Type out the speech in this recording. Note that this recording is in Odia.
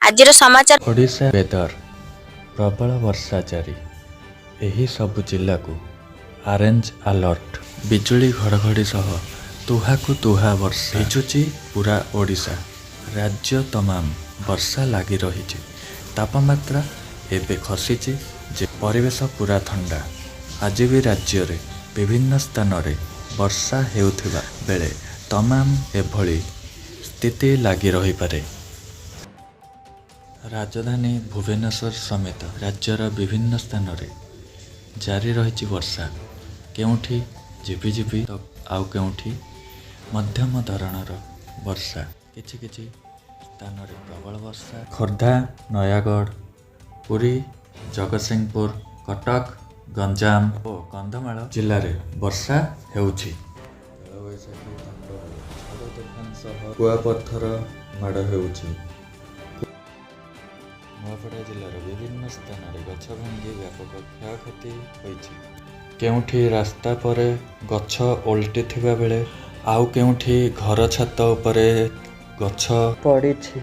ଆଜିର ସମାଚାର। ଓଡ଼ିଶା ୱେଦର, ପ୍ରବଳ ବର୍ଷା ଜାରି, ଏହି ସବୁ ଜିଲ୍ଲାକୁ ଅରେଞ୍ଜ ଆଲର୍ଟ। ବିଜୁଳି ଘଡ଼ଘଡ଼ି ସହ ତୁହାକୁ ତୁହା ବର୍ଷା, ଭିଜୁଛି ପୁରା ଓଡ଼ିଶା। ରାଜ୍ୟ ତମାମ ବର୍ଷା ଲାଗି ରହିଛି। ତାପମାତ୍ରା ଏବେ ଖସିଛି ଯେ ପରିବେଶ ପୁରା ଥଣ୍ଡା। ଆଜି ବି ରାଜ୍ୟରେ ବିଭିନ୍ନ ସ୍ଥାନରେ ବର୍ଷା ହେଉଥିବା ବେଳେ ତମାମ ଏଭଳି ସ୍ଥିତି ଲାଗି ରହିପାରେ। ରାଜଧାନୀ ଭୁବନେଶ୍ୱର ସମେତ ରାଜ୍ୟର ବିଭିନ୍ନ ସ୍ଥାନରେ ଜାରି ରହିଛି ବର୍ଷା। କେଉଁଠି ଝିପିଝିପି ତ ଆଉ କେଉଁଠି ମଧ୍ୟମ ଧରଣର ବର୍ଷା। କିଛି କିଛି ସ୍ଥାନରେ ପ୍ରବଳ ବର୍ଷା। ଖୋର୍ଦ୍ଧା, ନୟାଗଡ଼, ପୁରୀ, ଜଗତସିଂହପୁର, କଟକ, ଗଞ୍ଜାମ ଓ କନ୍ଧମାଳ ଜିଲ୍ଲାରେ ବର୍ଷା ହେଉଛି। କାଳବୈଶାଖୀ ତାଣ୍ଡବ, ଝଡ଼ ତୋଫାନ ସହ କୁଆପଥର ମାଡ଼ ହେଉଛି। ନୂଆପଡ଼ା ଜିଲ୍ଲାର ବିଭିନ୍ନ ସ୍ଥାନରେ ଗଛ ଭାଙ୍ଗି ବ୍ୟାପକ କ୍ଷୟକ୍ଷତି ହୋଇଛି। କେଉଁଠି ରାସ୍ତା ପରେ ଗଛ ଓଲଟିଥିବା ବେଳେ ଆଉ କେଉଁଠି ଘର ଛାତ ଉପରେ ଗଛ ପଡ଼ିଛି।